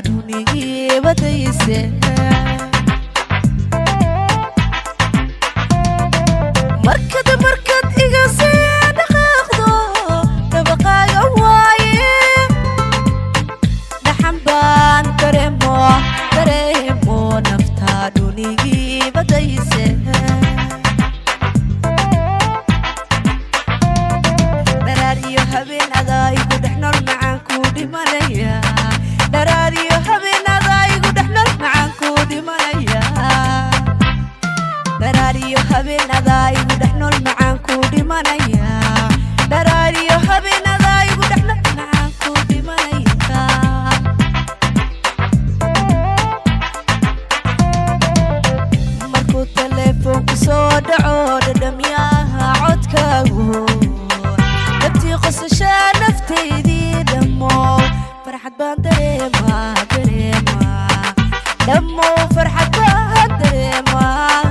Dhunigii badayse. Markad markad iga sii dhaqaaqdo, dabaqaaga waaye. Dhaxan baan dareemo, dareemo nafta dhunigii badayse. Dharaar iyo habeen adaa igu dhex nool, macaan kuu dhimanaya. Dharaar iyo habeen adaa igu dhex nool, macaan kuu dhimanaya. Dharaar iyo habeen adaa igu dhex nool, macaan kuu dhimanaya. Dharaar iyo habeen adaa igu dhex nool, macaan kuu dhimanaya. Markuu teleefoonku soo dhaco, dhadhamyaha codkaagu, dabtii qosashaa naftaydii dhammow, farxad baan dareemaa, dareemaa dhammow, farxad baan dareemaa.